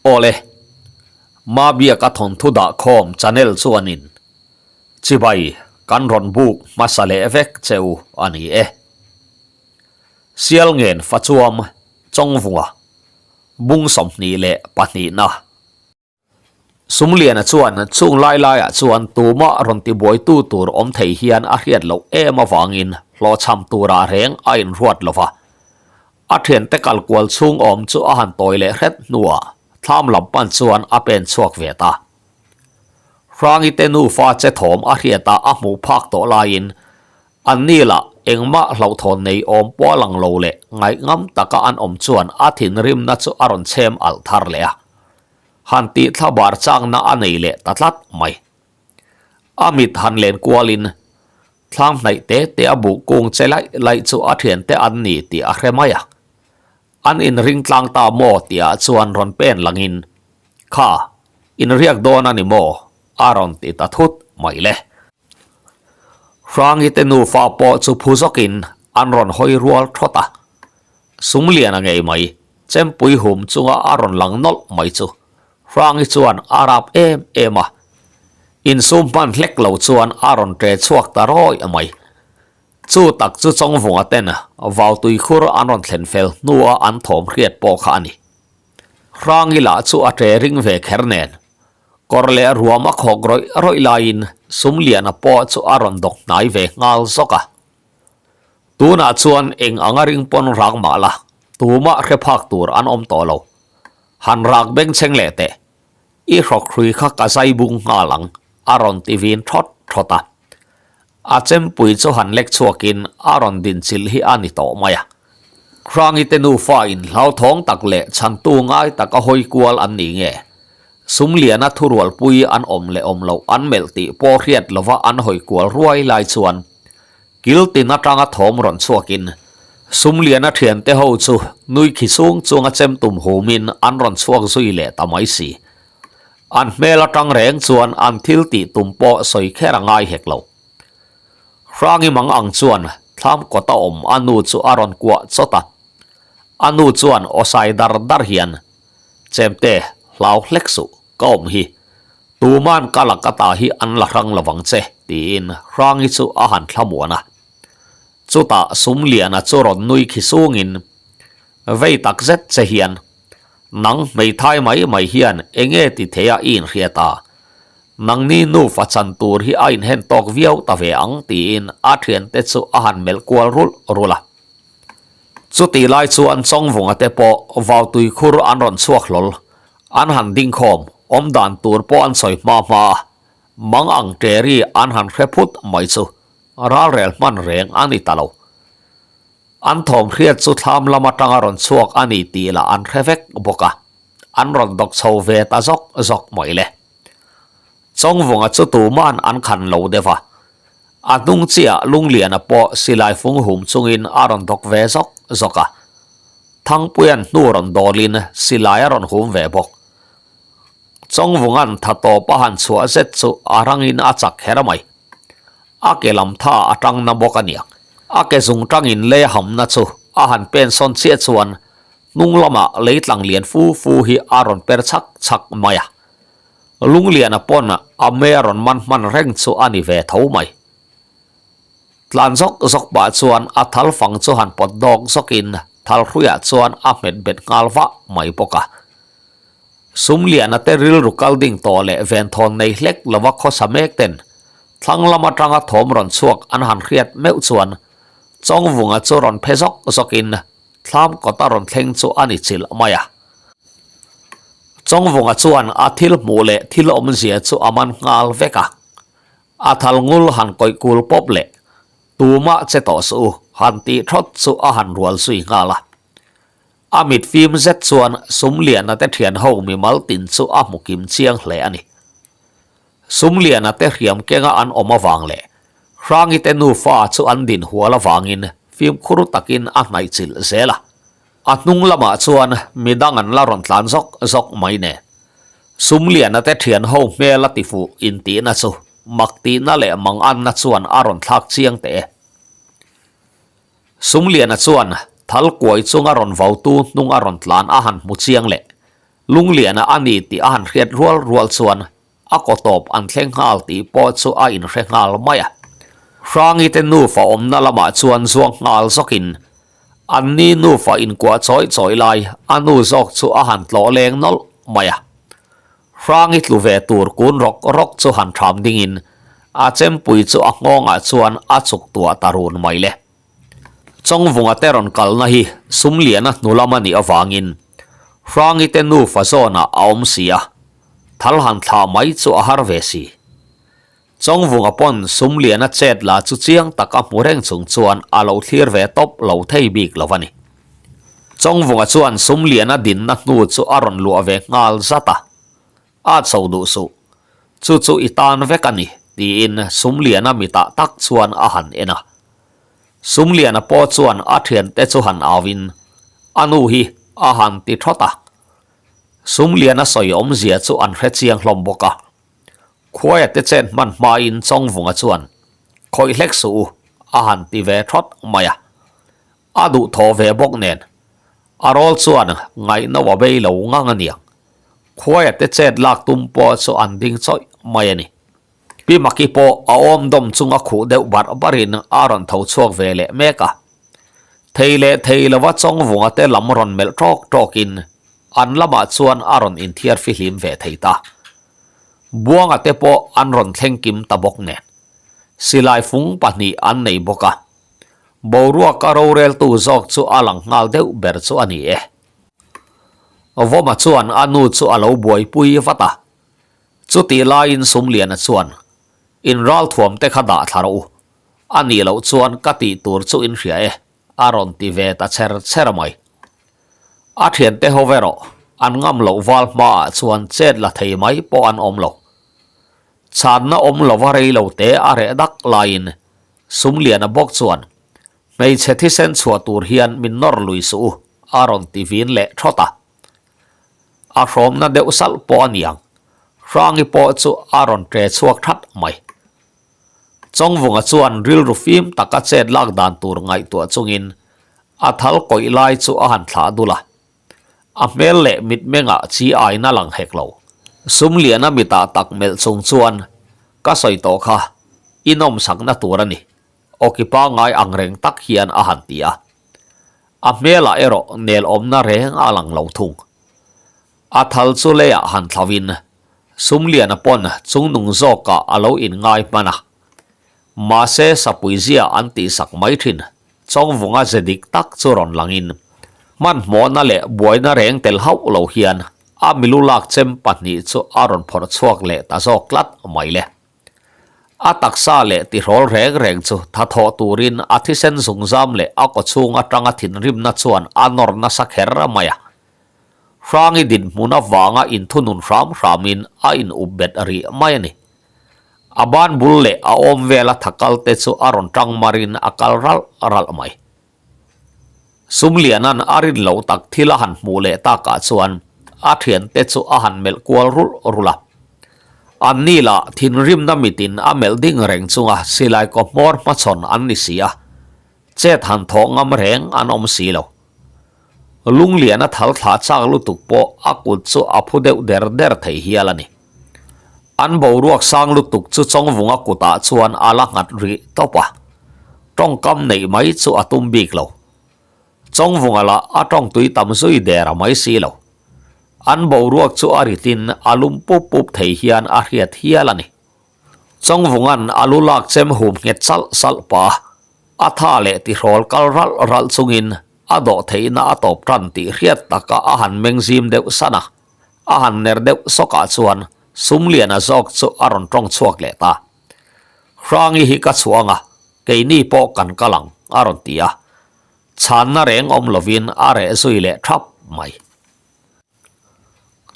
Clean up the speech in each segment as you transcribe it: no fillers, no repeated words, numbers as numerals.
Awle, Mabiaka thawnthu dahkhawm channel chuanin chibai kan rawn buk hmasa leh vek che u a ni e. Sialngen Fachuam Chawngvunga bung 22na. Sumliana chuan chung lai laiah chuan tumah rawn tibuaitu tur awm thei hian a hriat loh em avangin hlawhchham turah reng a inruat lo va. A thiante kal kual chhung awm chu a han tawi leh hret hnuah thlam lam pan chuan a pen chhuak ve ta. Hrangi te nufa che thawm a hriat a a hmuh phak tawh laiin An ni lah engmah hlauhthawn nei awm pawh a lang lo leh ngaihngam taka an awm chuan a thinrimna chu a rawn chhem alh thar leh a. Han tih thla bar chakna a nei leh ta tlat mai. A mit han len kualin thlang hnaih te te a buh kung che laih laih chu a thiante an ni tih a hre mai a. An inring tlang ta maw tihah chuan rawn pen langin, Kha, inriak dawn a ni maw? a rawn ti ta thut mai le. Hrangi te nufa pawh chu phu zawkin an rawn hawi rual thawt a. Sumliana ngei mai, chempui hum chunga a rawn lang nawlh mai chu Hrangi chuan a rap em em a. Insum hman hlek lo chuan a rawn ṭe chhuak ta rawih mai. Chu tak chu Chawngvunga ten Vautui khur an rawn thlen fel hnua an thawm hriat pawh kha a ni. Hrangi lah chu a ṭe ring ve kher nen. Kawr leh ruam a khawk rawih rawih laiin Sumliana pawh chu a rawn dawk hnai ve nghal zawk a. Tunah chuan eng anga ring pawn rak mah la, tumah hre phak tur an awm tawh lo. Han rak bengchheng leh teh, i hrawk hrui kha ka zai bung nghal ang, a rawn ti vin thawt thawt a. A chempui chu han lek chhuakin a rawn din chilh hi a ni tawh mai a. Hrangi te nufa in hlauthawng tak leh chhantu ngai taka hawi kual an ni nge? Sumliana thurualpui an awm leh awm loh an melh tih pawh hriat lova an hawi kual ruai lai chuan kil tin atanga thawm rawn chhuakin Sumliana thiante ho chu nui khi sung chunga chem tum humin an rawn chhuak zui leh ta mai si. An hmel atang reng chuan an thil tih tum pawh sawi kher a ngai hek lo. Hrangi mang ang chuan thlam kawta awm a nu chu a rawn kuah chawt a. A nu chuan aw sai dar dar hian, Chemte, hlau hlek suh, ka awm hi. Tuman ka la ka ta hi an la hrang lovang che, tiin Hrangi chu a han thlamuan a. Chutah Sumliana chu rawn nui khi sungin, Vei tak zet che hian, nang hmeithai mai mai hian enge ti thei a i inhriat a? Nangni nufa chan tur hi a inhen tawk viau ta ve ang tiin a thiante chu a han melh kual rulh rulh a. Chutih lai chuan Chawngvunga te pawh Vautui khur an rawn chhuak hlawl. An han ding khawm, awm dan tur pawh an sawi hma hma a, mang ang ṭeri an han hre phut mai chu ralrel hman reng a ni ta lo. An thawm hriat chu thlam lam atanga rawn chhuak a ni tih lah an hre vek bawk a, an rawn dawk chho ve ta zawk zawk mai le. Chawngvunga chu tuman an khan lo deuh a, a hnung chiah Lungliana pawh silai fung hum chungin a rawn dawk ve zawk zawk a, Thangpuia'n hnu rawn dawlin silai a rawn hum ve bawk. Chawngvunga'n tha tawp a han chhuah zet chu a rangin a chak kher mai. A ke lam tha a tang na bawk a niang. A ke zung tangin lei a hamna chu a han pen sawn chiah chuan hnung lamah lei tlang lian fu fu hi a rawn per chhak chhak mai a. Lungliana pawn a mei a rawn man hman reng chu a ni ve tho mai. Tlan zawk zawk pah chuan a thal fang chu han pawt dawk zawkin thal hruiah chuan a hmet bet nghal vah mai bawk a. Sumliana te rilru kal ding tawh leh venthawn nei hlek lova khawsa mek ten thlang lam atanga thawm rawn chhuak an han hriat meuh chuan Chawngvunga chu rawn phe zawk zawkin thlam kawta rawn thleng chu a ni chilh mai a. Chawngvunga chuan a thil hmuh leh thil awmzia chu a man nghal vek a. A thal ngul han kawih kul pawp leh tumah che tawh suh u han tih thawt chu a han rual zui nghal a. A mit fim zet chuan Sumliana te thian ho mimal tin chu a hmu kim chiang hle a ni. Sumliana te hriam kenga an awm avang leh Hrangi te nufa chu an din hual avangin fimkhur takin a hnaih chilh zel a. A hnung lamah chuan midang an la rawn tlan zawk zawk mai nen. Sumliana te thian ho hmel a tifuh intihna chu mak tihna leh manganna chuan a rawn thlak chiang teh e. Sumliana chuan thal kuai chunga rawn vautu hnung a rawn tlan a han hmu chiang leh. Lungliana a ni tih a han hriat rual rual chuan a kaw tawp an thleng nghal tih pawh chu a inhre nghal mai a. Hrangi te nufa awmna lamah chuan zuang nghal zawkin anni nufa inkuah chawi chawi lai a nu zawk chu a han tlawh leng nawlh mai a. Hrangi tlu ve tur kun rawk rawk chu han ṭham dingin a chempui chu a nghawngah chuan a chuk tuah ta run mai le. Chawngvunga te rawn kalna hi Sumliana hnu lam a nih avangin Hrangi te nufa zawnah a awm si a, thal han thlah mai chu a har ve si. Chawngvunga pawn Sumliana chet la chu chiang tak a hmu reng chung chuan a lo thlir ve tawp lo thei bik lo a ni. Chawngvunga chuan Sumliana dinna hnu chu a rawn luah ve nghal zat a, A chho duh suh. Chu chu i tan vek a ni, tiin Sumliana mitah tak chuan a han en a. Sumliana pawh chuan a thiante chu han auin, A nu hi a han ti thawt a. Sumliana sawi awmzia chu an hre chiang hlawm bawk a. Khuaia te chen hman hmain Chawngvunga chuan, Khawih hlek suh u, a han ti ve thawt mai a. A duh thaw ve bawk nen, a rawl chuan ngaihno a bei lo ngang a niang. Khuaia te chet lak tum pawh chu an ding chawih mai a ni. Pi Maki pawh a awm dawm chunga khuh deuh barh barhin a rawn tho chhuak ve leh mek a. Thei leh thei lova Chawngvunga te lam rawn melh tawk tawkin an lamah chuan a rawn inthiar fihlim ve thei ta. Buanga te pawh an rawn thleng kim ta bawk nen. Silai fung pahnih an nei bawk a. Boruaka roreltu zawk chu a lang nghal deuh ber chu a ni e. Vawma chuan a nu chu a lo buaipui vat a. Chutih laiin Sumliana chuan, In ralthuam te kha dah thla rawh u. A nih loh chuan ka tih tur chu in hria e, a rawn ti ve ta chher chher mai. A thiante ho erawh an ngam loh val hmaah chuan chet la thei mai pawh an awm lo. Chhanna awm lova rei lo te a reh dak laiin Sumliana bawk chuan, Hmeichhe thisen chhuah tur hian min nawr lui suh u, a rawn ti vin leh thawt a. A hrawmna deuh salh pawh a niang, Hrangi pawh chu a rawn ṭe chhuak that mai. Chawngvunga chuan rilru fim taka chet lak dan tur ngaihtuah chungin a thal kawih lai chu a han thlah dul a. A hmel leh mitmengah chi aina lang hek lo. Sumliana mitah tak melh chung chuan, Ka sawi tawh kha, i nawmsakna tur a ni, awki pangngai ang reng tak hian a han ti a. A hmelah erawh nel awmna reng a lang lo thung. A thal chu leiah han thlauhin Sumliana pawn chungnung zawkah a lo inngai hman a. Mahse sapuizia an tihsak mai thin Chawngvunga ze dik tak chu rawn langin hmanhmawhna leh buaina reng tel hauh lo hian a milu lak chem pahnih chu a rawn phawrh chhuak leh ta zawk tlat mai le. A taksa leh tihrawl reng reng chu tha thawh turin a thisen zungzam leh a kawchhung atanga thinrimna chuan a nawr nasa kher mai a. Hrangi dinhmun avanga inthunun hram hramin a in up bet rih mai a ni. A ban bul leh a awm vela tha kal te chu a rawn tang marin a kal ralh ralh mai. Sumliana'n a rin loh tak thil a han hmuh leh takah chuan a thiante chu a han melh kual rulh rulh a. Anni lah thinrimna mitin a melh ding reng chunga silai kaw hmawr hmachhawn an ni si a, chet han thawh ngam reng an awm si lo. Lungliana thal thlah chak lutuk pawh a kut chu a phu deuh der der thei hial a ni. An boruak sang lutuk chu Chawngvunga kutah chuan a la nghat rih tawp a, tawngkam neih mai chu a tum bik lo. Chawngvunga lah a tawng tui tam zui der a mai si lo. An boruak chu a ritin a lum pup pup thei hian a hriat hial a ni. Chawngvunga'n a lu lak chem hum nghet salh salh pah a, a tha leh tihrawl kal ralh ralh chungin a dawh theihna a tawp tan tih hriat taka a han meng zim deuh san a. A han ner deuh sawkah chuan Sumliana zawk chu a rawn tawng chhuak leh ta. Hrangi hi ka chhuang a, keini pawh kan kal ang, a rawn ti a. Chhanna reng awm lovin a reh zui leh thap mai.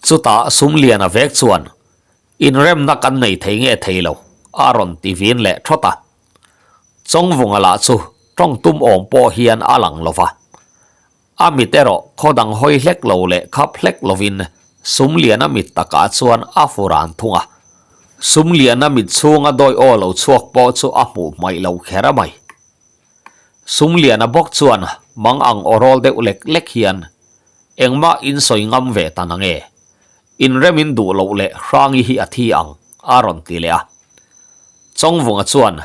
Chutah Sumliana vek chuan, Inremna kan nei thei nge thei lo, a rawn ti vin leh thawt a. Chawngvunga lah chu tawng tum awm pawh hian a lang lo va. A mit erawh khaw dang hawi hlek lo leh khap hlek lovin Sumliana mit takah chuan a fu ran thung a. Sumliana mit chhunga dawi aw lo chhuak pawh chu a hmuh hmaih lo kher a mai. Sumliana bawk chuan mang ang aw rawl deuh lek lek hian, Engmah in sawi ngam ve ta nange? Inremin duh loh leh Hrangi hi a thi ang, a rawn ti leh a. Chawngvunga chuan,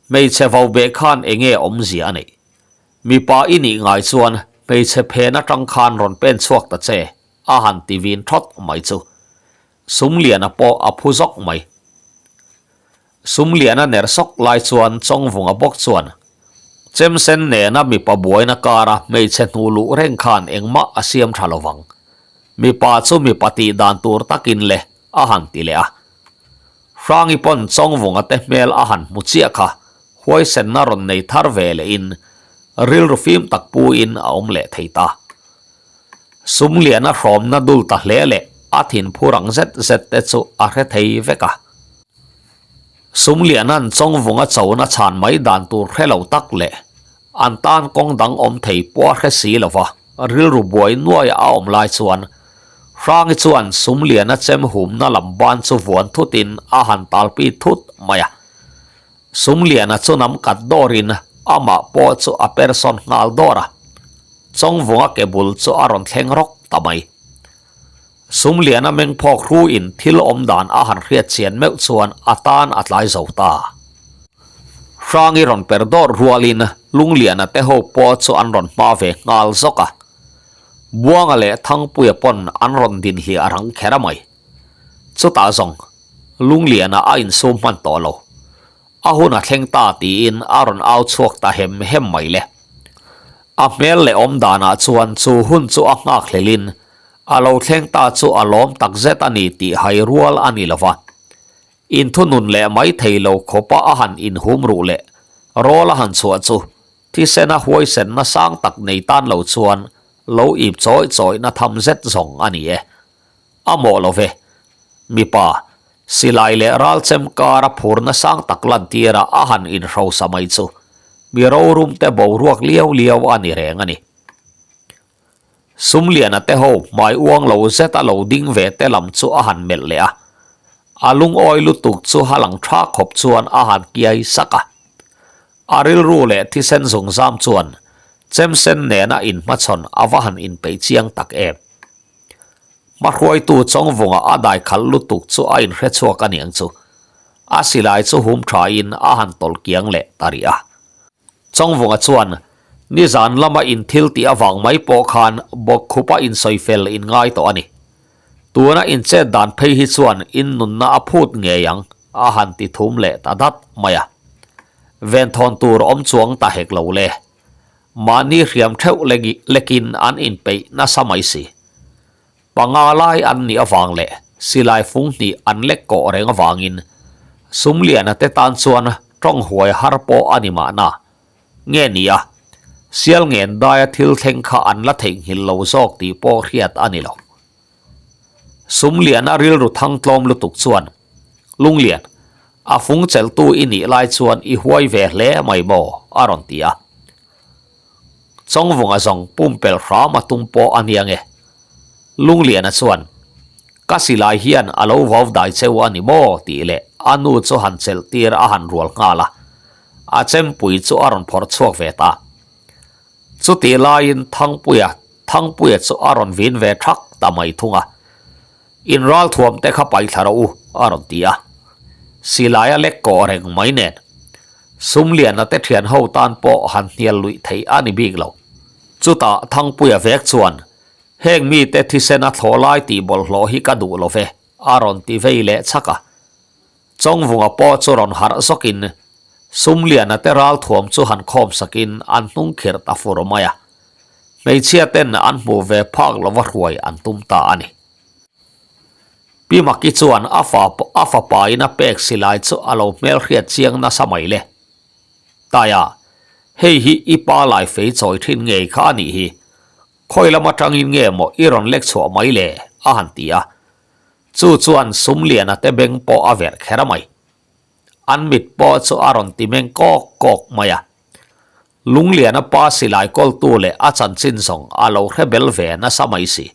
Hmeichhe vo beh khan enge awmzia a neih? Mipa i nih ngai chuan hmeichhe phen atang khan rawn pen chhuak ta che, a han ti vin thawt mai chu. Sumliana pawh a phu zawk mai. Sumliana ner sawk lai chuan Chawngvunga bawk chuan, Chemsen nena mipa buaina kara hmeichhe hnu luh reng khan engmah a siam tha lovang. Mipa chu mipa tih dan tur takin le, a han ti leh a. Hrangi pawn Chawngvunga te hmel a han hmu chiah kha huaisenna rawn nei thar ve lehin rilru fim tak puin a awm leh thei ta. Sumliana hrawmna dul ta hle leh a thinphu rang zet zet te chu a hre thei vek a. Sumliana'n Chawngvunga chona chhan mai dan tur hre lo tak leh an tan kawng dang awm thei pawh a hre si lo va, rilru buai nuaia a awm lai chuan Hrangi chuan Sumliana chem humna lam ban chu vuan thutin a han talpi thut mai a. Sumliana chu nam kat dawrin amah pawh chu a persawn nghal dawr a, Chawngvunga ke bul chu a rawn thleng rawk ta mai. Sumliana meng phawk hruin thil awm dan a han hriat chian meuh chuan a tan a tlai zo ta. Hrangi rawn per dawr rualin Lungliana te ho pawh chu an rawn hma ve nghal zawk a. Buanga leh Thangpuia pawn an rawn din hliah rang kher a mai. Chutah zawng Lungliana a insum hman tawh lo. A hun a thleng ta tiin a rawn au chhuak ta hem hem mai le. A hmel leh awm danah chuan chu hun chu a nghak hlelin a lo thleng ta chu a lawm tak zet a ni tih hai rual a ni lova. Inthunun leh mai thei lo khawpa a han inhum ruh leh rawl a han chhuah chu thisena huaisenna sang tak nei tan lo chuan lo ip chawih chawihna tham zet zawng a ni e. A mawh lo ve. Mipa, silai leh ralchem kara phurna sang tak lantira a han inhrosa mai chu mi rorum te boruak liau liau a ni reng a ni. Sumliana te ho hmai uang lo zet a lo ding ve te lam chu a han melh leh a. A lungawi lutuk chu halang tha khawp chuan a han kiai sak a. A rilru leh thisen zungzam chuan chemsen nena inhmachhawn a va han inpeih chiang tak em. Hmahruaitu Chawngvunga a dai khalh lutuk chu a inhre chhuak a niang chu. A silai chu hum thain a han tawlh kiang leh ta rih a. Chawngvunga chuan nizan lama inthil tih avang mai pawh khan bawkkhupa insawi fel in ngai tawh a ni. Tuna inchet dan phei hi chuan in nunna a phut ngei ang a han ti thum leh ta dat mai a. Venthawn tur awm chuang ta hek lo le. Mahni hriam theuh lekin an inpeih nasa mai si. Panga lai an nih avang leh silai fung hnih an lek kawh reng avangin Sumliana te tan chuan tawng huai har pawh a ni mahna. Nge ni a, sial ngen daia thil thleng kha an la theihnghilh lo zawk tih pawh hriat a ni lo. Sumliana rilru thang tlawm lutuk chuan, Lunglian, a fung chelhtu i nih lai chuan i huai ve hle mai maw? a rawn ti a. Chawngvunga zawng pumpelh hram a tum pawh a nia nge? Lungliana chuan, Ka silai hian a lo vau dai cheu a ni maw? tih leh a nu chu han chelh tir a han rual nghal a. A chempui chu a rawn phawrh chhuak ve ta. Chutih laiin Thangpuia, Thangpuia chu a rawn vin ve thak ta mai thung a. In ralthuam te kha paih thla rawh u, a rawn ti a. Silai a lek kawh reng mai nen. Sumliana te thian ho tan pawh han hnial luih theih a ni bik lo. Chutah Thangpuia vek chuan, Heng mite thisen a thlawh lai tih bawlhhlawh hi ka duh lo ve, a rawn ti vei leh chhak a. Chawngvunga pawh chu rawn harh zawkin Sumliana te ralthuam chu han khawm sakin an hnung khirh ta fur mai a. Hmeichhia ten an hmuh ve phak lova hruai an tum ta a ni. Pi Maki chuan a fa a fapain a pek silai chu a lo hmelhriat chiang nasa mai le. Taia, hei hi i pa lai fei chawi thin ngei kha a nih hi. Khawi lam atangin nge maw i rawn lek chhuah mai le? a han ti a. Chu chuan Sumliana te beng pawh a verh kher a mai. An mit pawh chu a rawn ti meng kawk kawk mai a. Lungliana pa silai kawltu leh a chanchin zawng a lo hre bel ve nasa mai si.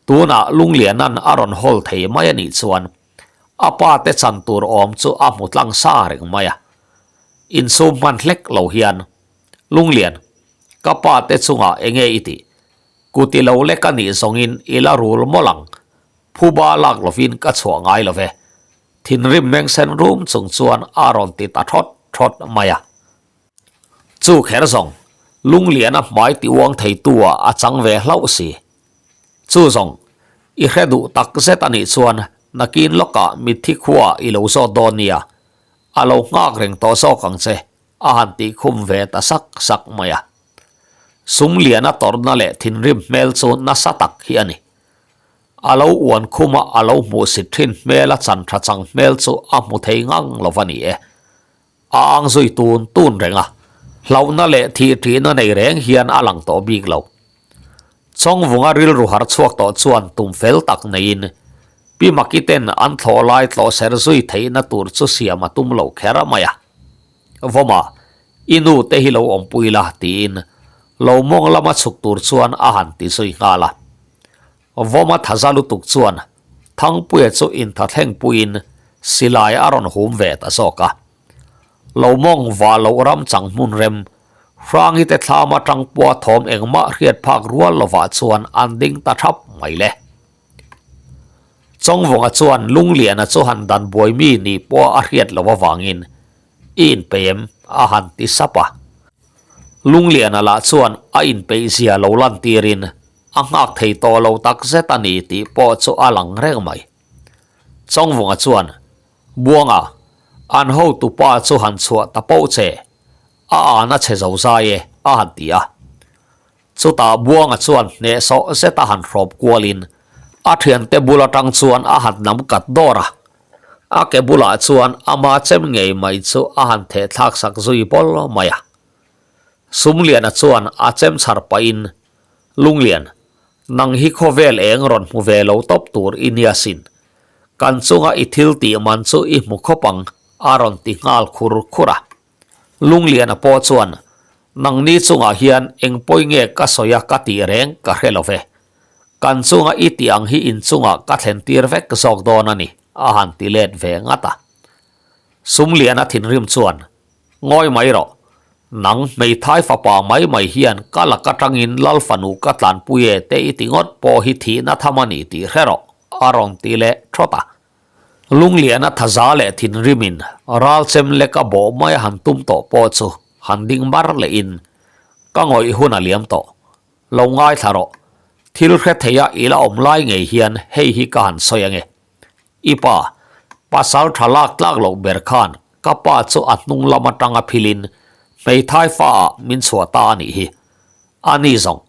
Tunah Lungliana'n a rawn hawl thei mai a nih chuan a pa te chan tur awm chu a hmu tlang sa reng mai a. Insum hman hlek lo hian, Lunglian, ka pa te chungah enge i tih? Kuti lo lek a nih zawngin i la rul mawlh ang. Phuba lak lovin ka chhuah ngai lo ve. Thinrim meng sen rum chung chuan a rawn ti ta thawt thawt mai a. Chu kher zawng, Lungliana hmai ti uang theitu ah a chang ve hlauh si. Chu zawng, i hre duh tak zet a nih chuan nakin lawkah mitthi khuaah i lo zawt dawn nia, a lo nghak reng tawh zawk ang che, a han tih khum ve ta sak sak mai a. Sumliana tawrhna leh thinrim hmel chu nasa tak hi a ni. A lo uan khuma a lo hmuhsit thin hmela chan tha chang hmel chu a hmu thei ngang lo va ni e. A ang zui tun tun reng a, hlauhna leh thih ṭihna nei reng hian a lang tawh bik lo. Chawngvunga rilru har chhuak tawh chuan tum fel tak neiin Pi Maki ten an thlawh lai tlawh ser zui theihna tur chu siam a tum lo kher mai a. Vawma, i nu te hi lo awmpui la tiin lo mawng lama chhuk tur chuan a han ti zui nghal a. Vawma thaza lutuk chuan Thangpuia chu inthathleng puiin silai a rawn hum ve ta zawk a. Lo mawng va loh ram chang hmun rem, Hrangi te thlam atang pawha thawm engmah hriat phak rual lovah chuan an ding ta thap mai le. Chawngvawnga chuan Lungliana chu han dan buai mi nih pawha a hriat loh avangin i inpeih em a han ti sap a. Lungliana lah chuan a inpeih zia lo lantirin A nghak thei tawh lo tak zet a ni tih pawh chu a lang reng mai. Chawngvunga chuan, Buanga, an hotupa chu han chhuah ta poh che, a an a chhe zo zai e, a han ti a. Chutah Buanga chuan hnehsawh zet a han hrawp kualin a thiante bul atang chuan a han nam kat dawr a. A ke bulah chuan ama chem ngei mai chu a han theh thlak sak zui bawl mai a. Sumliana chuan a chem chhar pahin Lunglian, nang hi khawvel eng rawn hmu ve lo tawp tur i nia sin. Kan chunga i thil tih man chu i hmu khawp ang, a rawn ti nghal khur khur a. Lungliana pawh chuan, Nangni chungah hian eng pawi nge ka sawi a ka tih reng ka hre lo ve. Kan chunga i tih ang hi inchungah ka thlen tir vek zawk dawn a ni, a han ti let ve ngat a. Sumliana thinrim chuan, Ngawi mai rawh. Nang hmeithai fapa mai mai hian ka lak atangin Lal fanu ka tlanpui e te i ti ngawt pawh hi thihna tham a ni tih hre rawh, a rawn ti leh thawt a. Lungliana thaza leh thinrimin ral chem lek a bawh mai a han tum tawh pawh chu han ding mar lehin ka ngawih hun a liam tawh. Lo ngaithla rawh. Thil hre theia i la awm lai ngei hian hei hi ka han sawi ange. I pa, pasal tha lak tlak loh ber khan ka pa chu a hnung lam atanga philin hmeithai fa ah min chhuah ta a nih hi. A ni zawng,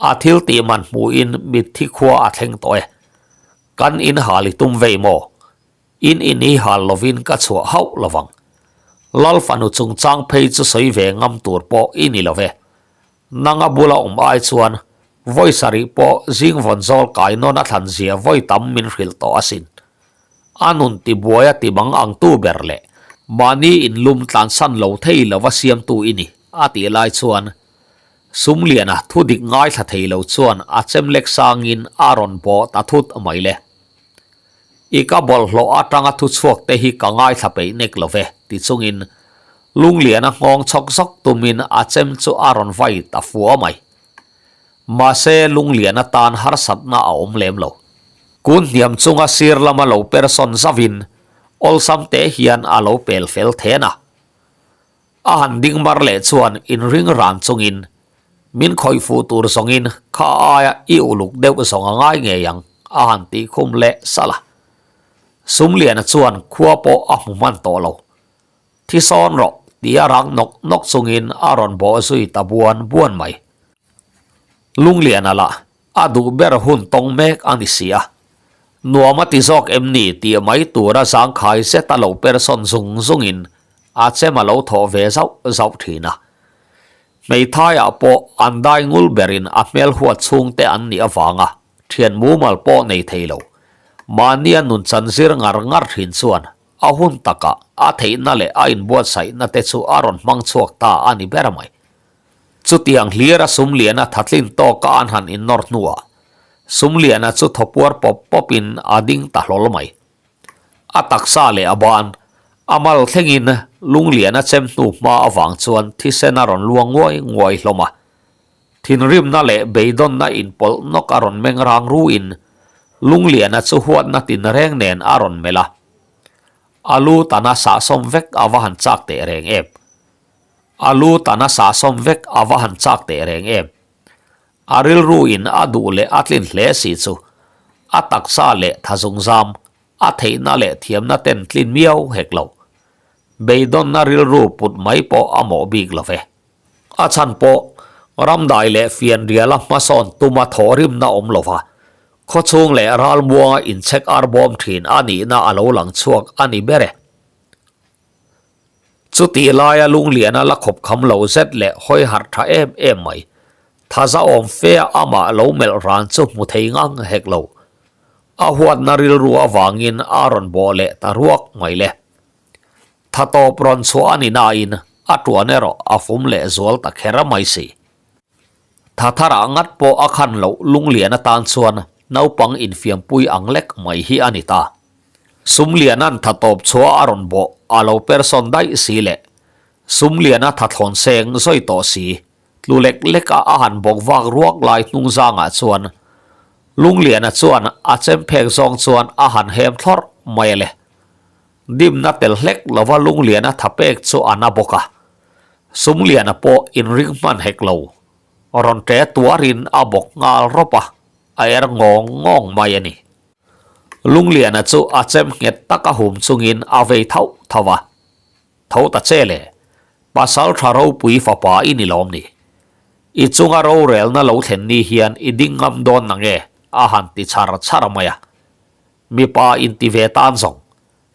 a thil tih man hmuhin mitthi khua a thleng tawh e. Kan in hal i tum vei maw? In in hi hal lovin ka chhuah hauh lovang. Lal fanu chungchang phei chu sawi ve ngam tur pawh i ni lo ve. Nanga bula awm ai chuan vawi sarih pawh zing vawn zawl kai nawn a thlan zia vawi tam min hrilh tawh asin. A nun tibuai a ti mang ang tu ber leh mahni inlum tlansan lo thei lova siamtu i ni, a tih lai chuan Sumliana thu dik ngaithla thei lo chuan a chem lek sangin a rawn bawh ta thut mai le. I ka bawlhhlawh atanga thu chhuak te hi ka ngaithla peih nek lo ve, ti chungin Lungliana nghawng chhawk zawk tumin a chem chu a rawn vai ta fua mai. Mahse Lungliana tan harsatna a awm lem lo. Kun hniam chunga sir lama lo persawn zauhin awlsam te hian a lo pel fel then a. A han ding mar leh chuan inring ran chungin, Min khawih fuh tur zawngin kha aia i uluk deuh zawng a ngai ngei ang, a han tih khum leh salh a. Sumliana chuan khua pawh a hmu hman tawh lo. Thi sawn rawh, ti a rang nawk nawk chungin a rawn bawh zui ta buan buan mai. Lungliana lah a duh ber hun tawng mek a ni si a. Nuam a ti zawk em ni tih mai tura zangkhai zet a lo per sawn zung zungin a chem a lo thawh ve zauh zauh thin a. Hmeithaiah pawh an dai ngul berin a hmel huat chhungte an nih avanga thian mumal pawh nei thei lo. Mahnia nun chan zir ngar ngar thin chuan a hun takah a theihna leh a inbuatsaihna te chu a rawn hmang chhuak ta a ni ber mai. Chutiang hlir a Sumliana thatlin tawka an han innawr hnuah Sumliana chu thawpuar pawp pawpin a ding ta hlawl mai. A taksa leh a ban, a mal thlengin Lungliana chem hnu hma avang chuan thisen a rawn luang nguai nguai hlawm a. Thinrimna leh beidawnna inpawlh nawk a rawn meng rang ruin. Lungliana chu huatna tinreng nen a rawn melh a. A lu tana sahsawm vek a va han chak teh reng em. A lu tana sahsawm vek a va han chak teh reng em. A rilru in a duh leh a tlin hle si chu a taksa leh thazungzam, a theihna leh thiamna ten tlin miau hek lo. Beidawnna rilru put mai pawh a mawh bik lo ve. A chhan pawh ramdai leh fianriala hmasawn tuma thawhrimna awm lo va, khawchhung leh ralmuanga inchhek arbawm thin a nihna a lo lang chhuak a ni ber e. Chutih laia Lungliana la khawp kham lo zet leh hawi harh tha em em mai, thaza awm fe a amah lo melh ran chu hmu thei ngang hek lo. A huatna rilru avangin a rawn bawh leh ta ruak mai le. Tha tawp rawn chhuah a ni nain a tuan erawh a fum leh zual ta kher mai si. Tha tharah ngat pawh a khan loh Lunglian atan chuan naupang infiampui ang lek mai hi a ni ta. Sumliana'n tha tawp chhuah a rawn bawh a lo persawn daih si leh Sumliana tha thlawn seng zawi tawh si tlu lek lek a a han bawk vak ruak lai hnung zangah chuan Lungliana chuan a chem phek zawng chuan a han hem thlawrh mai a le. Dimna tel hlek lova Lungliana tha pek chu a na bawk a, Sumliana pawh inring hman hek lo. Rawn ṭe tuarin a bawk nghal rawp a, a er ngawng ngawng mai a ni. Lungliana chu a chem nghet taka hum chungin a vei thauh thauh a, Tho ta che le, pasal tha ropui fapa i ni lawm ni? I chunga rorelna lo thlen ni hian i ding ngam dawn nange? a han ti chhar chhar mai a. Mipa inti ve tan zawng,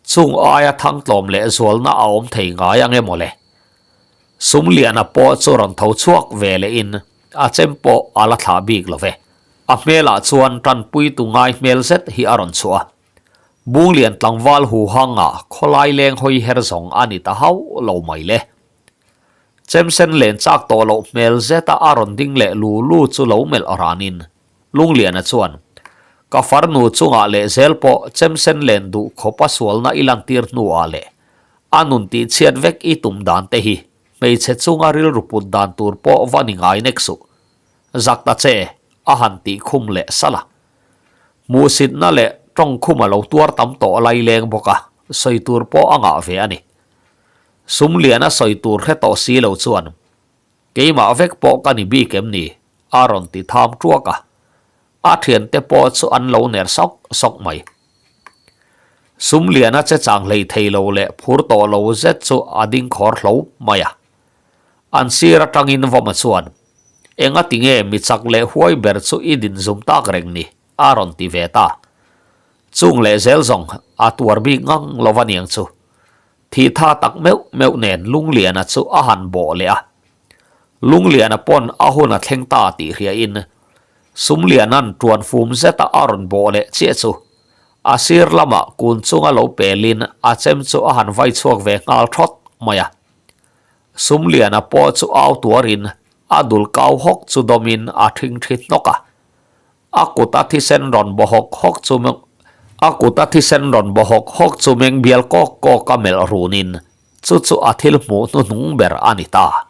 chung aia thangtlawm leh zualna a awm thei ngai ang emaw le? Sumliana pawh chu rawn tho chhuak ve lehin a chem pawh a la thlah bik lo ve. A hmelah chuan tanpuitu ngai hmel zet hi a rawn chhuah a. Bunglian tlangval huhanga khawlai leng hawi her zawng a ni ta hauh lo mai le. Chemsen len chak tawh loh hmel zeta a rawn ding leh lu lu chu lo melh ranin Lungliana chuan, Ka farnu chungah leh zel pawh chemsen len duh khawpa sualna i lantir hnuah leh a nun tihchhiat vek i tum dan te hi hmeichhe chunga rilru put dan tur pawh va ni ngai nek suh. Zak ta che, a han tih khum leh salh a. Hmuhsitna leh tawngkhum a lo tuar tam tawh lai leng bawk a, sawi tur pawh a ngah ve a ni. Sumliana sawi tur hre tawh si lo chuan, Keimah vek pawh ka ni bik em ni? a rawn ti tham ṭuak a. A ṭhiante pawh chu an lo ner sawk sawk mai. Sumliana che chang hlei thei lo leh phur tawh lo zet chu a ding khawr hlo mai a. An sir aṭangin Vawma chuan, Enga ti nge mi chak leh huai ber chu i din zum tak reng ni? a rawn ti ve ta. Chung leh zel zawng a tuar bik ngang lo va niang chu. Thih tha tak meuh meuh nen Lungliana chu a han bawh leh a. Lungliana pawn a hun a thleng ta tih hriain Sumliana'n tuan fum zeta a rawn bawh leh chiah chu a sir lamah kun chunga lo pelin a chem chu a han vai chhuak ve nghal thawt mai a. Sumliana pawh chu au tuarin a dul kau hawk chu dawmin a thingthi hnawk a. A kut a thisen rawn baw hawk hawk chu A kut a thisen rawn baw hawk hawk chu meng bial kawk kawk a melh runin chu chu a thil hmuh hnuhnung ber a ni ta.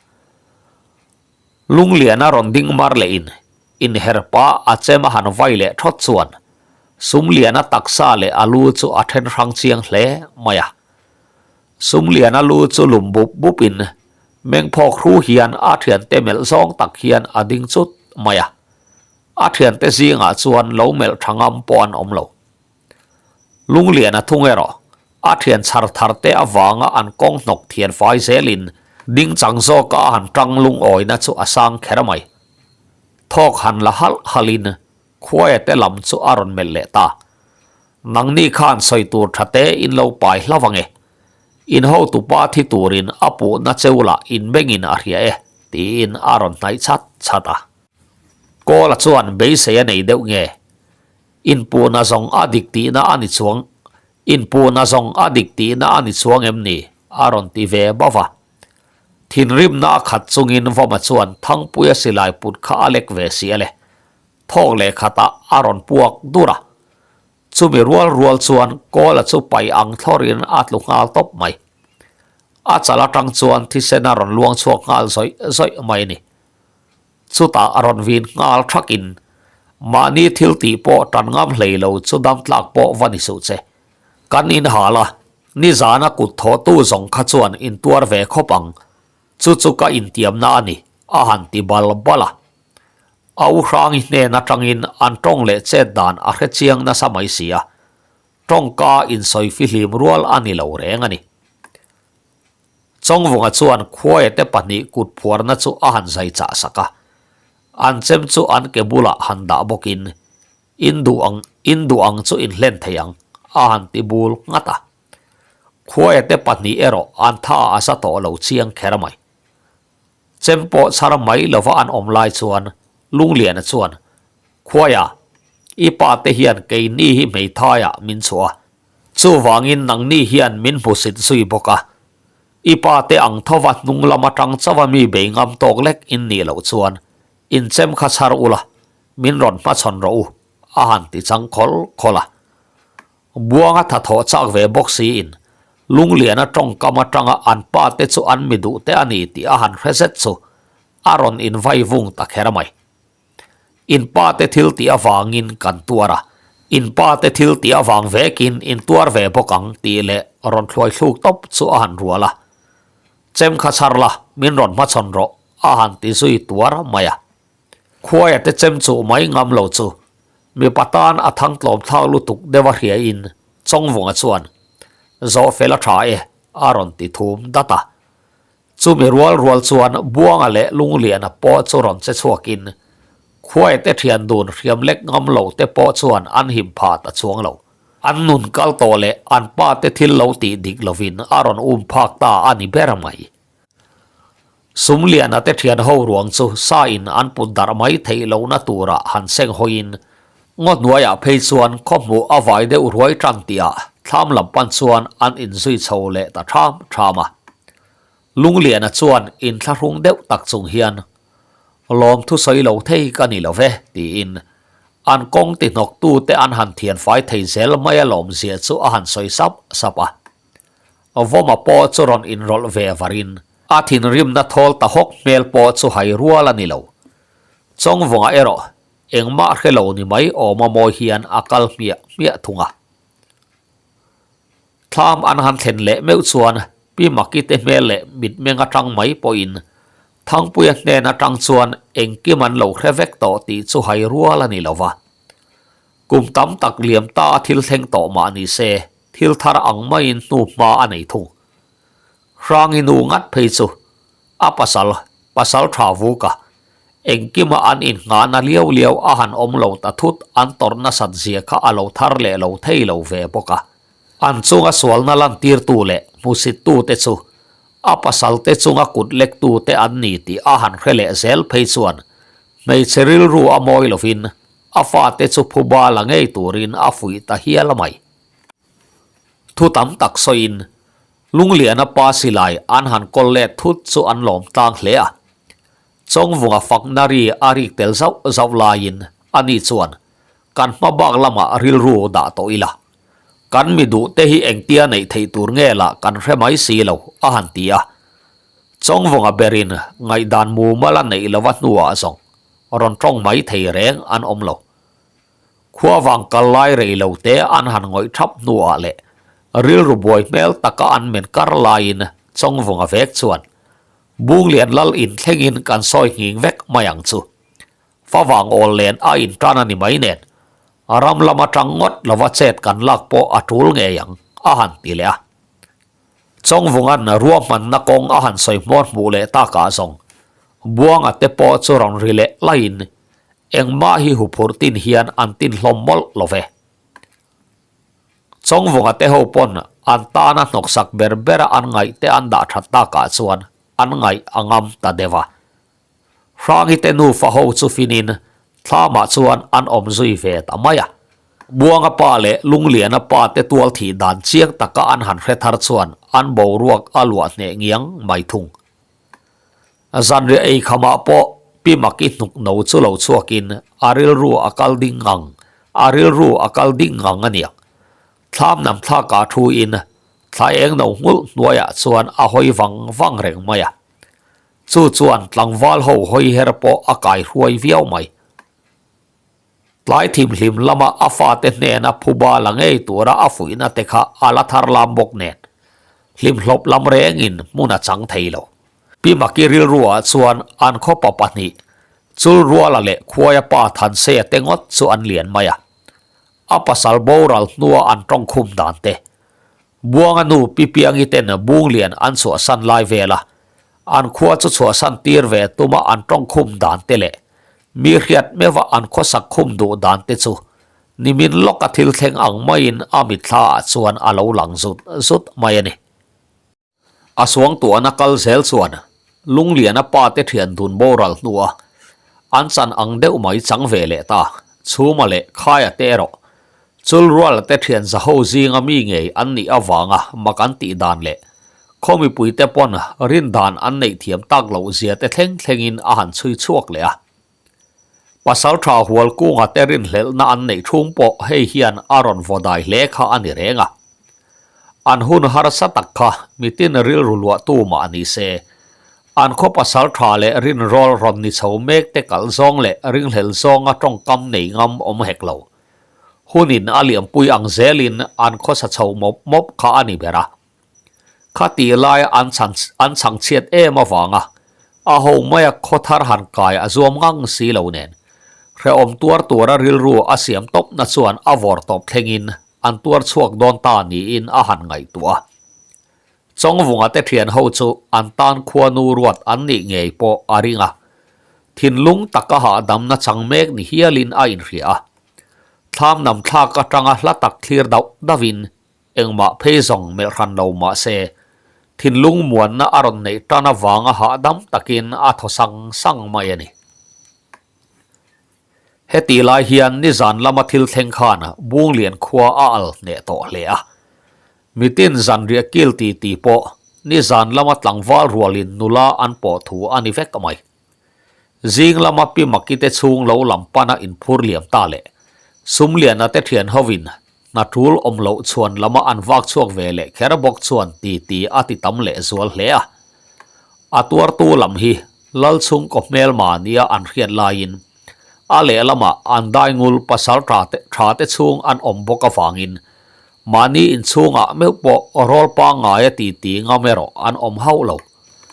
Lungliana rawn ding mar lehin inherpa a chem a han vai leh thawt chuan Sumliana taksa leh a lu chu a then hrang chiang hle mai a. Sumliana lu chu lum bup bupin mengphawk hru hian a thiante melh zawng tak hian a ding chut mai a. A thiante zingah chuan lo melh tha ngam pawh an awm lo. Lungliana thung erawh a thian chhar thar te avanga an kawng hnawk thian fai zelin ding chang zawka a han tang lungawina chu a sang kher mai. Thawk han la halh halhin khuaia te lam chu a rawn melh leh ta. Nangni khan sawi tur tha te in lo pai hlauh ange. In hotupa thi turin a puhna cheu lah inbengin a hria e tiin a rawn hnaih chhat chhat a. Kawla chuan beisei a nei deuh nge? Inpuhna zawng a dik tihna a ni chuang Inpuhna zawng a dik tihna a ni chuang em ni? a rawn ti ve bauh a. Thinrimna a khat chungin Vawma chuan Thangpuia silai put kha a lek ve si a le. Thawk leh khatah a rawn puak dur a. Chumi rual rual chuan Kawla chu pai ang thlawrin a tlu nghal tawp mai. A chal atang chuan thisen a rawn luang chhuak nghal zawih zawih mai a ni. Chutah a rawn vin nghal thakin, Mahni thil tih pawh tan ngam hlei lo chu dam tlak pawh va ni suh che. Kan in hal a, nizana kut thawhtu zawng kha chuan in tuar ve khawp ang. Chu chu ka intiamna a ni, a han ti bal bal a. A u Hrangi hnen atangin an tawng leh chet dan a hre chiang nasa mai si a, tawngka insawi fihlim rual a ni lo reng a ni. Chawngvunga chuan khuaia te pahnih kut phuarna chu a han zai chah sak a, an chem chu an ke bulah han dah bawkin, In duh ang, in duh ang chu in hlen thei ang, a han ti bul nghat a. Khuaia te pahnih erawh an tha a za tawh lo chiang kher mai. Chem pawh chhar mai lova an awm lai chuan Lungliana chuan, Khuaia, i pa te hian keini hi hmeithaiah min chhuah a, Chuvangin nangni hian min hmusit zui bawk a, i pa te ang thova hnung lam atang chauha mi bei ngam tawk lek in nih loh chuan in chem kha chhar ula, min rawn hmachhawn rawh u, a han ti chang khawl khawl a. Buanga tha thawh chak ve bawk siin Lungliana tawngkam atanga an pa te chu an mi duh te a ni tih a han hre zet chu a rawn invai vung ta kher mai. In pa te thil tih avangin kan tuar a, in pa te thil tih avang vekin in tuar ve bawk ang tih leh rawn thluai thluk tawp chu a han rual a. Chem kha chhar la, min rawn hmachhawn rawh, a han ti zui tuar mai a. Khuaia te chem chuh mai ngam lo chu mipa tan a thang tlawm thlak lutuk deuh a hriain Chawngvunga chuan, Zawh fel a tha e, a rawn ti thum dat a. Chumi rual rual chuan Buanga leh Lungliana pawh chu rawn che chhuakin Khuaite thian dun hriam lek ngam lo te pawh chuan an him pha ta chuang lo. An nun kal tawh leh an pa te thil lo tih dik lovin a rawn um phak ta a ni ber mai. Sumliana te thian ho ruang chu sa in an put darh mai theih lohna turah han seng hawiin ngaw hnuaiah phei chuan khaw hmuh a vai deuh ruai tan tihah thlam lam pan chuan an inzui chho leh ta ṭham ṭham a. Lungliana chuan inthlahrung deuh tak chung hian, Lawm thusawi lo thei ka ni lo ve, tiin an kawng ti hnawktute an han thianfai thei zel mai a lawmzia chu a han sawi sap sap a. Vawma pawh chu rawn inrawlh ve varin a thinrimna thawl ta hawk hmel pawh chu hai rual a ni lo. Chawngvunga erawh engmah hre lo ni mai awma mawi hian a kal hmiah hmiah thung a. Thlam an han thlen leh meuh chuan Pi Maki te hmel leh mitmeng atang mai pawhin Thangpuia hnen atang chuan engkim an lo hre vek tawh tih chu hai rual a ni lo va. Kum tam tak liam ta a thil thleng tawh mah ni se, thil thar ang maiin hnu hma a nei thung. Hrangi nu ngat phei chu a pasal, pasal tha vuk a, engkima an innghahna liau liau a han awm lo ta thut an tawrh nasat zia kha a lo thar leh lo thei lo ve bawk a. An chunga sualna lantirtu leh hmusittute chu a pasalte chunga kut lektute an ni tih a han hre leh zel phei chuan hmeichhe rilru a mawi lovin a fate chu phuba la ngei turin a fuih ta hial mai. Thu tam tak sawiin Lungliana pa silai an han kawl let thut chu an lawm tlang hle a. Chawngvunga fakna ri a rik tel zauh zauh laiin ani chuan kan hma bak lamah rilru dah tawh ila. Kan mi duh te hi engtia neih theih tur nge lah kan hre mai si lo, a han ti a. Chawngvunga berin ngaihdan mumal a neih lova hnuah zawng rawn tawng mai thei reng an awm lo. Khuavang kal lai rei lo te an han ngawih thap hnuah leh rilru buai hmel taka an men kar laiin Chawngvunga vek chuan Bunglian lal inthlengin kan sawi nghing vek mai ang chu. Favang awl len a intan a ni mai nen, a ram lam atang ngawt lova chet kan lak pawh a tul ngei ang, a han ti leh a. Chawngvunga'n ruahmanna kawng a han sawi hmuar hmuh leh takah zawng, Buanga te pawh chu rawn ri leh laiin engmah hi huphurh tin hian an tin hlawm mawlh lo ve. Chawngvunga te ho pawn an tana hnawksak ber bera an ngaih te an dah that takah chuan an ngaih a ngam ta deuh a. Hrangi te nufa ho chu finin thlamah chuan an awm zui ve ta mai a. Buanga pa leh Lungliana pa te tual thih dan chiang taka an han hre thar chuan an boruak a luah hneh ngiang mai thung. Zanriah ei khamah pawh Pi Maki hnuk no chu lo chhuakin a rilru a kal ding ngang, a rilru a kal ding ngang a niang. Thlam nam thlakah thuin thla eng no nghulh hnuaiah chuan a hawi vang vang reng mai a. Chu chuan tlangval ho hawi her pawh a kai hruai viau mai. Tlai thimhlim lama a fate hnena phuba la ngei tura a fuihna te kha a la thar lam bawk nen hlimhlawp lam rengin hmun a chang thei lo. Pi Maki rilruah chuan an khawpa pahnih, Chulruala leh Khuaia pa Thanseia te ngawt chu an lian mai a. A pasal boral hnua an tawngkhum dan te, Buanga nu Pi Piangi ten Bunglian an chhuahsan lai vela an khua chu chhuahsan tir ve tuma an tawngkhum dan te leh mi hriat meuha an khawsak khum duh dan te chu nimin lawka thil thleng ang maiin a mitthla ah chuan a lo lang zut zut mai a ni. A suangtuahna kal zel chuan Lungliana pa te thian dun boral hnua an chan ang deuh mai chang ve leh ta. Chhuma leh Khaia te erawh Chulruala te thian zaho zinga mi ngei an nih avanga mak an tih dan leh khaw mipuite pawn rin dan an neih thiam tak loh zia te thleng thlengin a han chhui chhuak leh a. Pasaltha Hualkunga te rinhlelhna an neih thung pawh hei hian a rawn vaw dai hle kha a ni reng a. An hun harsa tak kha mitin rilru luahtu mah ni se, an khaw pasaltha leh rinrawl rawn ni chho mek te kalh zawng leh ringhlel zawnga tawngkam nei ngam awm hek lo. Hunin a liampui ang zelin an khawsa chho mawp mawp kha a ni ber a. Khatih laia an chhan an chhang chhiat em avanga a ho maia khaw thar han kai a zuam ngang si lo nen, hrehawm tuar tura rilru a siam tawpna chuan a vawr tawp thlengin an tuar chhuak dawn ta niin a han ngaihtuah a. Chawngvunga te thian ho chu an tan khuanu ruat an nih ngei pawh a ring a, thinlung taka hahdamna chang mek ni hialin a inhria a. Thlam nam thlak atanga hla tak thlir dauh dauhin Engmah phei zawng melh hran lo mah se, thinlung muanna a rawn neih tan avanga hahdam takin a thaw sang sang mai a ni. Heti lai hian nizan lama thil thleng khan Bunglian khua a al hneh tawh hle a. Mitin zanriah kil ti ti pawh nizan lama tlangval rualin nula an pawh thu a ni vek mai. Zing lama Pi Maki te chhung lo lam pana inphur liam ta leh Sumliana te thian hovin hna tul awm loh chhuan lama an vak chhuak ve leh kher bawk chuan ti ti a ti tam leh zual hle a. A tuartu lam hi Lalchhungkaw hmelma nia an hriat laiin a lehlamah an daingul pasal tha te tha te chhung an awm bawk avangin mahni inchhungah meuh pawh rawl pangngaia ti ti ngam erawh an awm hauh lo.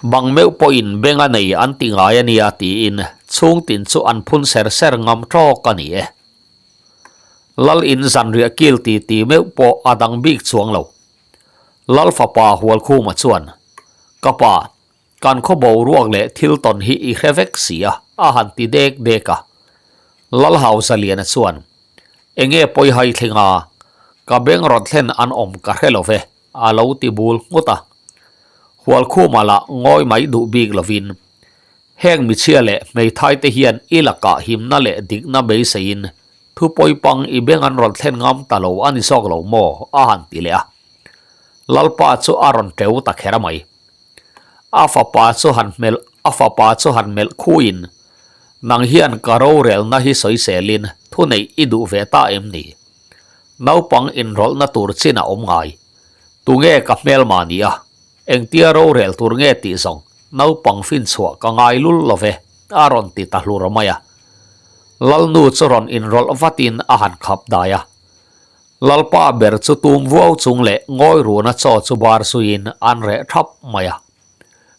Bang meuh pawhin beng a nei an ti ngai a nia tiin chhungtin chu an phun ser ser ngam tawk a ni e. Lal in zanriah kil ti ti meuh pawh a dang bik chuang lo. Lal fapa Hualkhuma chuan, Ka pa, kan khaw boruak leh thil tawn hi i hre vek si a, a han ti dek dek a. Lal Hauzaliana chuan, Enge pawi hai thleng a, ka beng rawn thlen an awm ka hre lo ve. A lo ti bul nghut a. Hualkhuma lah ngawi mai duh bik lovin, Heng michhia leh hmeithai te hian i lakah himna leh dikna beiseiin thu pawipang i beng an rawn thlen ngam ta lo a ni zawk lo maw? a han ti leh a. Lalpa chu a rawn teu ta kher mai. A fapa chu han hmelh a fapa chu han melh khuin, Nang hian ka rorelna hi sawiselin thuneih i duh ve ta em ni? Naupang inrawlhna tur chin a awm ngai. Tunge ka hmelma ni a? Engtia rorel tur nge tih zawng naupang finchhuah ka ngai lul lo ve, a rawn ti ta hlur mai a. Lalnu chu rawn inrawlh vatin a han khap dai a. Lalpa ber chu tum vuau chung leh ngawi runa chaw chu bar zuiin an reh thap mai a.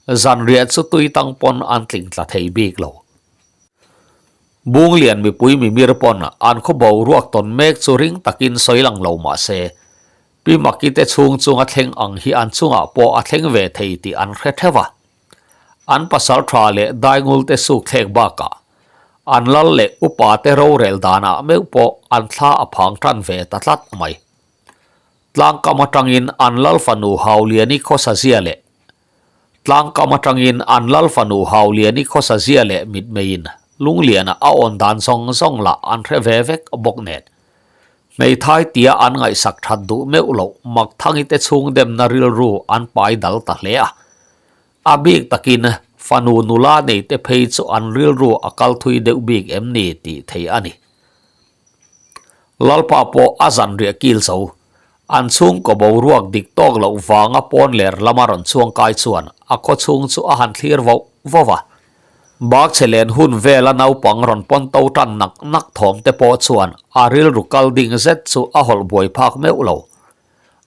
Zanriah chu tui tang pawn an tling tla thei bik lo. Bunglian mipui mimir pawn an khaw boruak tawn mek chu ring takin sawi lang lo mah se, Pi Maki te chhung chunga thleng ang hi an chungah pawh a thleng ve thei tih an hre theuh a. An pasal tha leh daingul te suk thlek bakah an lal leh upa te rorel danah meuh pawh an thla a phang tan ve ta tlat mai. Tlangkam atangin an lal fanu Hauliani khawsa zia leh Tlangkam atangin an lal fanu Hauliani khawsa zia leh mitmeiin Lungliana a awn dan zawng zawng lah an hre ve vek bawk nen. Hmeithai tia an ngaihsak that duh meuh loh Makthangi te chhung demna rilru an pai dal ta hle a. A bik takin fanu nula nei te phei chu an rilru a kal thui deuh bik em ni tih thei a ni. Lalpa pawh a zanriah kil zo. An chhungkaw boruak dik tawk loh vanga pawn ler lama rawn chuang kai chuan a khaw chhung chu a han thlir voh voh a. Bakchhe len hun vela naupang rawn pawn to tan nak nak thawm te pawh chuan a rilru kal ding zet chu a hawlh buai phak meuh lo.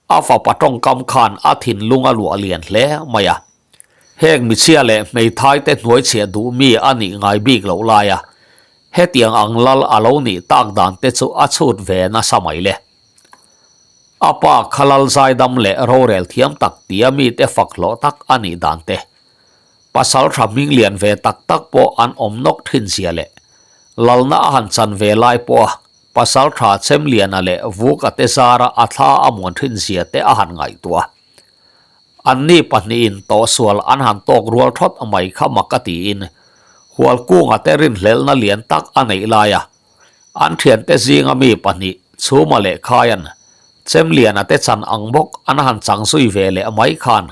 A fapa tawngkam khan a thinlung a luah lian hle mai a. Heng michhia leh hmeithai te hnuaichhiah duh mi a nih ngai bik loh lai a, hetiang ang lal a lo nih tak dan te chu a chhut ve nasa mai le. A pa kha lal zaidam leh rorel thiam tak tia mite fak hlawh tak a nih dan te, pasal tha hming lian ve tak tak pawh an awm nawk thin zia leh lalna a han chan ve lai pawha pasal tha Chemliana leh Vuka te zara a thla a muan thin zia te a han ngaihtuah a. Anni pahnihin tawhsual an han tawk rual thawt mai kha mak a tiin Hualkunga te rinhlelhna lian tak a neih lai a, an thiante zinga mi pahnih Chhuma leh Khaian Chemliana te chan ang bawk an han chang zui ve leh mai khan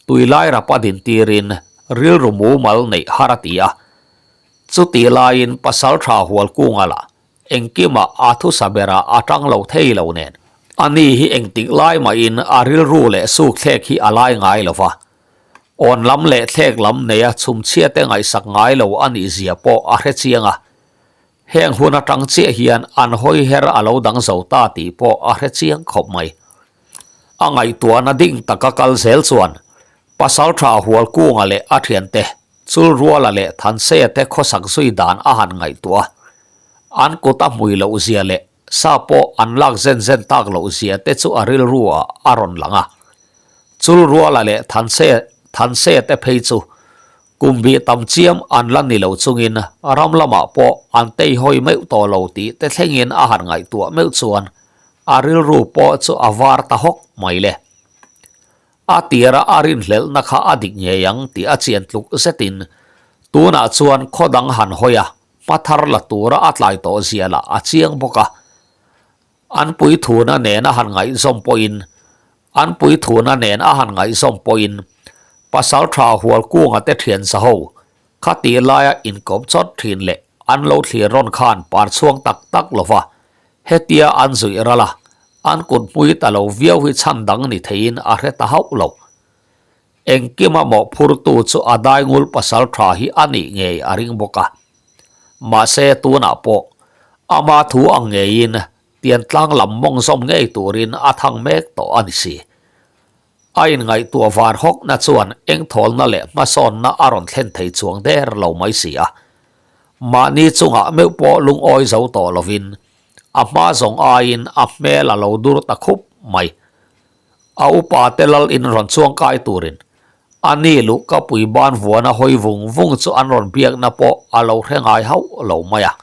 tuilai rapa din tirin rilru mumal neih har a ti a. Chutih laiin Pasaltha Hualkunga lah Engkimah a thusa berah a tang lo thei lo nen. Ani hi engtik lai mahin a rilru leh suk thlek hi a lai ngai lo va. Awn lam leh thlek lam neia chhumchhiate ngaihsak ngai lo a nih zia pawh a hre chiang a. Heng hun atang chiah hian an hawi her a lo dang zo ta tih pawh a hre chiang khawp mai. A ngaihtuahna ding taka kal zel chuan Pasaltha Hualkunga leh a thiante Chulruala leh Thanseia te khawsak zui dan a han ngaihtuah a, an kut a hmui loh zia leh sa pawh an lak zen zen tak loh zia te chu a rilru ah a rawn lang a. Chulruala leh Thanseia Thanseia te phei chu kum bih tam chiam an la ni lo chungin ram lamah pawh an teihawi meuh tawh lo tih te thlengin a han ngaihtuah meuh chuan a rilru pawh chu a var ta hawk mai le. A tira a rinhlelhna kha a dik ngei ang tih a chian tluk zetin tunah chuan khaw dang han hawi a, hma thar la tura a tlai tawh zia lah a chiang bawk a. An puithuna nen a han ngaihzawm pawhin An puithuna nen a han ngaihzawm pawhin Pasaltha Hualkunga te thian zaho kha tih laia inkawp chawt thin leh an lo thlir rawn khan par chhuang tak tak lova hetia an zuih ral a, an kut hmui ta lo viau hi chhan dang ni theiin a hre ta hauh lo. Engkima mawhphurtu chu a daingul pasal tha hi a nih ngei a ring bawk a. Mahse tunah pawh ama thu ang ngeiin tiantlang lam mawng zawm ngei turin a thang mek tawh a ni si. A inngaihtuah var hawkna chuan engthawlna leh hmasawnna a rawn thlen thei chuang der lo mai si a. Mahni chungah meuh pawh lungawi zo tawh lovin a hma zawng aiin a hmel a lo dur ta khup mai. A upa te lal in rawn chuang kai turin a ni luh ka pui ban vuana hawi vung vung chu an rawn biakna pawh a lo hre ngai hauh lo mai a.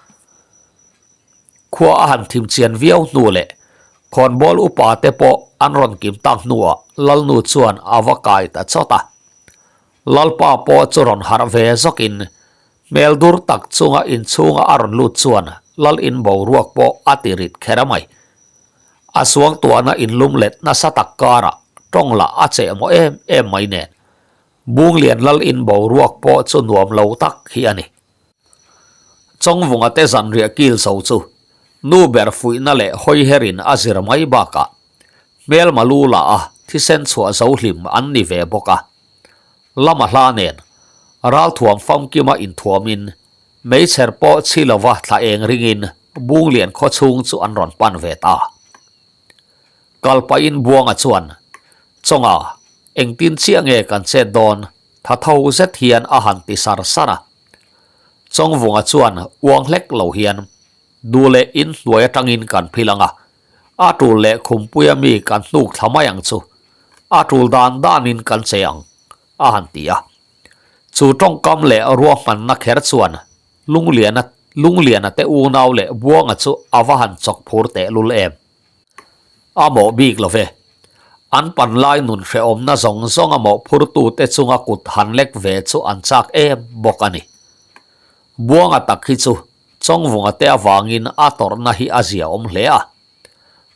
Khua a han thim chian viau hnu leh khawnbawl upa te pawh an rawn kim tak hnuah Lalnu chuan a va kai ta chawt a. Lalpa pawh chu rawn harh ve zawkin hmel dur tak chunga inchhunga a rawn lut chuan Lal in boruak pawh a ti rit kher a mai. A suangtuahna inlum let nasa tak karah tawng lah a cheh maw em em mai nen Bunglian Lal in boruak pawh chu nuam lo tak hi a ni. Chawngvunga te zanriah kil zo chu nu ber fuihna leh hawi herin a zir mai bakah hmelma lu lah a thisen chhuah zo hlim an ni ve bawk a. Lama hla nen ralthuam famkima inthuamin meichher pawh chhi lova thla eng ringin Bunglian khawchhung chu an rawn pan ve ta. Kal pahin Buanga chuan, Chawnga, engtin chiah nge kan chet dawn? Tha tho zet hian a han ti sar sar a. Chawngvunga chuan uang hlek lo hian duh leh in hnuai atangin kan phil ang a, a tul leh khumpuia mi kan hnuk thla mai ang chu, a tul dan danin kan che ang, a han ti a. Chu tawngkam leh ruahmanna kher chuan Lungliana Lungliana te unau leh Buanga chu a va han chawk phur tehlul em. A mawh bik lo ve. An panlai nun hrehawmna zawng zawnga mawhphurtute chunga kut han lek ve chu an chak em bawk a ni. Buanga tak hi chu Chawngvunga te avangin a tawrhna hi a ziaawm hle a.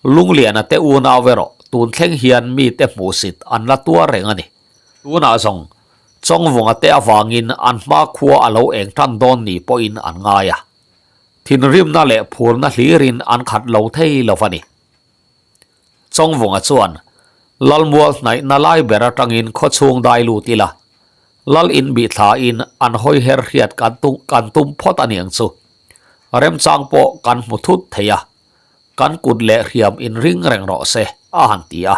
Lungliana te unau erawh tun thleng hian mite hmuhsit an la tuar reng a ni. Tunah zawng Chawngvunga te avangin an hmakhua a lo eng tan dawn ni pawhin an ngai a. Thinrimna leh phurna hlirin an khat lo thei lo a ni. Chawngvunga chuan Lalmual hnaihna lai ber atangin khawchhung dai lut ila. Lal in bih thla in an hawi her hriat kan tum kan tum phawt a niang chu. Remchang pawh kan hmu thut thei a, kan kut leh hriam in ring reng rawh se, a han ti a.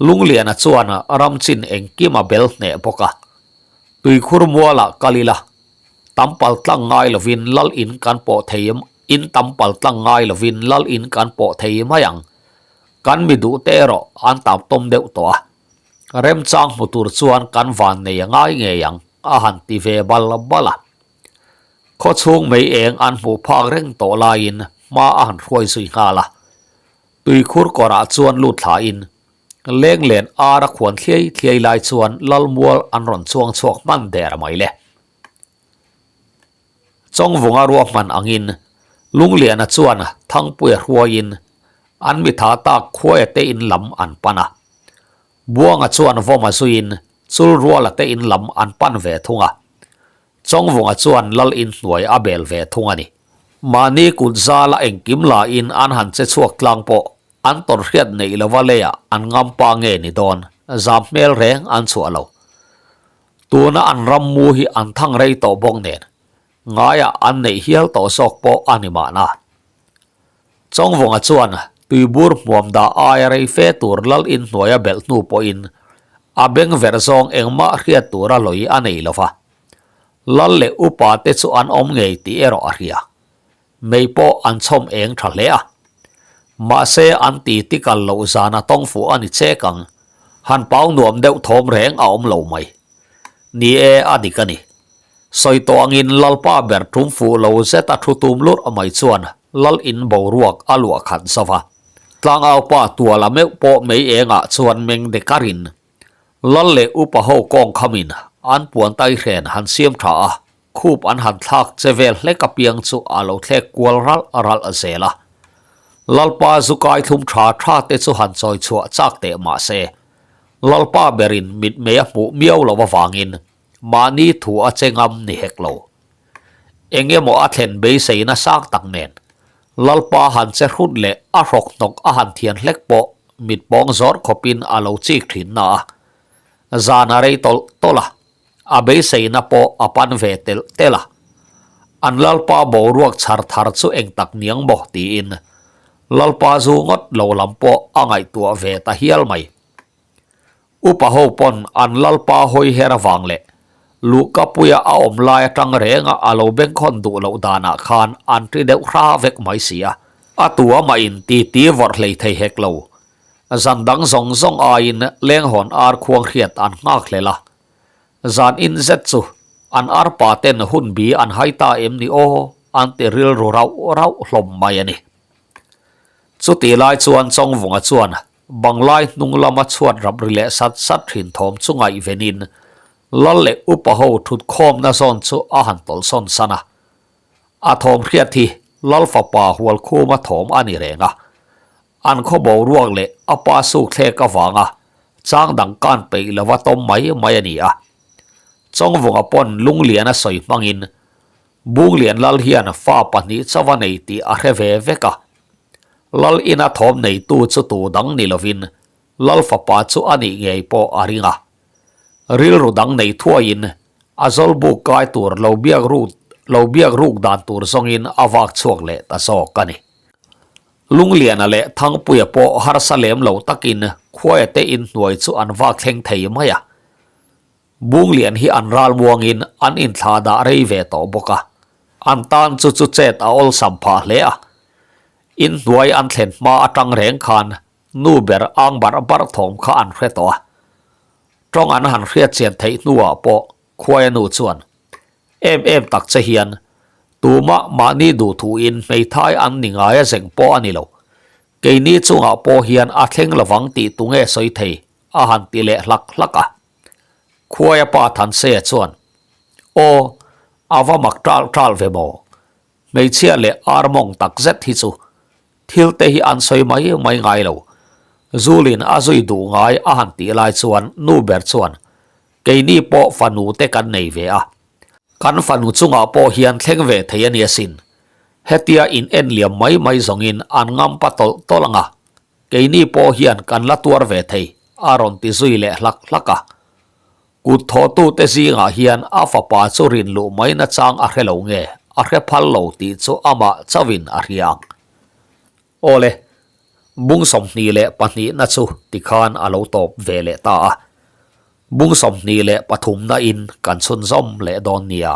Lungliana chuan ram chin engkim a bel hneh bawk a. Tuikhur mualah kal ila, tam pal tlang ngai lovin lal in kan pawh thei in tam pal tlang ngai lovin lal in kan pawh thei mai ang. Kan mi duh te erawh an tam tawm deuh tawh a. Remchang hmu tur chuan kan van nei a ngai ngei ang, a han ti ve bal bal a. Khawchhung mei eng an hmuh phak reng tawh laiin hma a han hruai zui nghal a. Tuikhur kawrah chuan lut thlain lenglen ar a khuan thliai thliai lai chuan Lalmual an rawn chuang chhuak hman der mai le. Chawngvunga ruahman angin Lungliana chuan Thangpuia hruaiin an mitha tak khuaia te in lam an pan a. Buanga chuan vawma zuiin Chulruala te in lam an pan ve thung a. Chawngvunga chuan lal in hnuai a bel ve thung a ni. Mahni kut zala engkim lain an han che chhuak tlang pawh an tawrhriat neih lova leiah an ngam pa nge ni dawn, zam hmel reng an chhuah lo. Tuna an ram mu hi an thang rei tawh bawk nen, ngaiah an neih hial tawh zawk pawh a ni mahna. Chawngvunga chuan tuibur hmuam dah aia rei fe tur lal in hnuaia belh hnu pawhin a beng verh zawng engmah hriat tura lawi a nei lo va. Lal leh upa te chu an awm ngei tih erawh a hria. Mei pawh an chhawm eng tha hle a. Mahse an ti tikal loh zana tawng fuh a ni chek ang. Han pau nuam deuh thawm reng a awm lo mai. Ni e a dik a ni. Sawi tawh angin Lalpa ber tum fuh lo zet a thu tum lurh mai chuan Lal in boruak a luah khat zo va. Tlangaupa tuala meuh pawh mei engah chuan meng de karin Lal leh upa ho kawng khamin an puan tai hren han siam tha a, khup an han thlak che vel hlek apiang chu a lo thlek kual ralh ralh zel a. Lalpa zu kai thlum tha tha te chu han chawi chhuah chak teh mah se, Lalpa berin mitmei a hmuh miau loh avangin Mahni thu a che ngam ni hek lo. Eng emaw a thlen beiseina sang tak nen, Lalpa han che hrut leh a hrawk hnawk a han thian hlek pawh mit pawng zawr khawpin a lo chik thin na a. Zan a rei tawlh tawlh a, a beiseina pawh a pan ve telh telh a. An Lalpa boruak chhar thar chu eng tak niang maw tiin Lalpa zu ngawt lo lam pawh a ngaihtuah ve ta hial mai. Upa ho pawn an lalpa hawi her avang leh Luhkapuia a awm lai atang renga a lo bengkhawn duh loh danah khan an ṭi deuh hra vek mai si a. A tu amah in titi vawrh hlei thei hek lo. Zan dang zawng zawng aiin lenghawn ar khuang hriat an nghak hlel a. Zan in zet chu an arpa ten hun bi an hai ta em ni aw an ti rilru rauh rauh hlawm mai a ni. Chutih lai chuan Chawngvunga chuan Banglai hnung lama chhuat rap ri leh sat sat thin thawm chu ngaihvenin Lal leh upa ho thut khawmna zawn chu a han tawlhsawn san a. A thawm hriat hi Lal fapa Hualkhuma thawm a ni reng a. An khaw boruak leh a pa suk thlek avanga chang dang kan peih lova tawm mai mai a ni a. Chawngvunga pawn Lungliana sawi hmangin Bunglian Lal hian fa pahnih chauh a nei tih a hre ve vek a. Lal ina thawm neitu chu tu dang ni lovin Lal fapa chu a nih ngei pawh a ring a. Rilru dang nei thuaiin a zawlbuk kai tur lo biak ruk lo biak ruk dan tur zawngin a vak chhuak leh ta zawk a ni. Lungliana leh Thangpuia pawh harsa lem lo takin khuaia te inhnuai chu an vak thleng thei mai a. Bunglian hi an ral muangin an inthlah dah rei ve tawh bawk a, an tan chu chu chet a awlsam phah hle a. Inhnuai an thlen hma atang reng khan nu ber ang barh barh thawm kha an hre tawh a. Tawng an han hriat chian theih hnuah pawh Khuaia nu chuan, Em em tak che hian tumah mahni duhthuin hmeithai an ni ngai a zeng pawh a ni lo. Keini chungah pawh hian a thleng lovang tih tunge sawi thei a han ti leh hlak hlak a. Khuaia pa Thansea chuan, Aw, a va mak ṭal ṭal ve maw? Hmeichhia leh ar mawng tak zet hi chu thil te hi an sawi mai mai ngai lo. Zulin a zui duh ngai a han tih lai chuan nu ber chuan, Keini pawh fanu te kan nei ve a. Kan fanu chungah pawh hian thleng ve thei a nia sin. Hetia in en liam mai mai zawngin an ngampa tawlh tawlh ang a. Keini pawh hian kan la tuar ve thei, a rawn ti zui leh hlak hlak a. Kut thawhtute zingah hian a fapa chu rin luh mai nachang a hre lo nge, a hre phal lo tih chu amah chauhin a hria ang. Awle, bung 22na chu tikhan a lo tawp ve leh ta a. Bung 23na in kan chhunzawm leh dawn nia.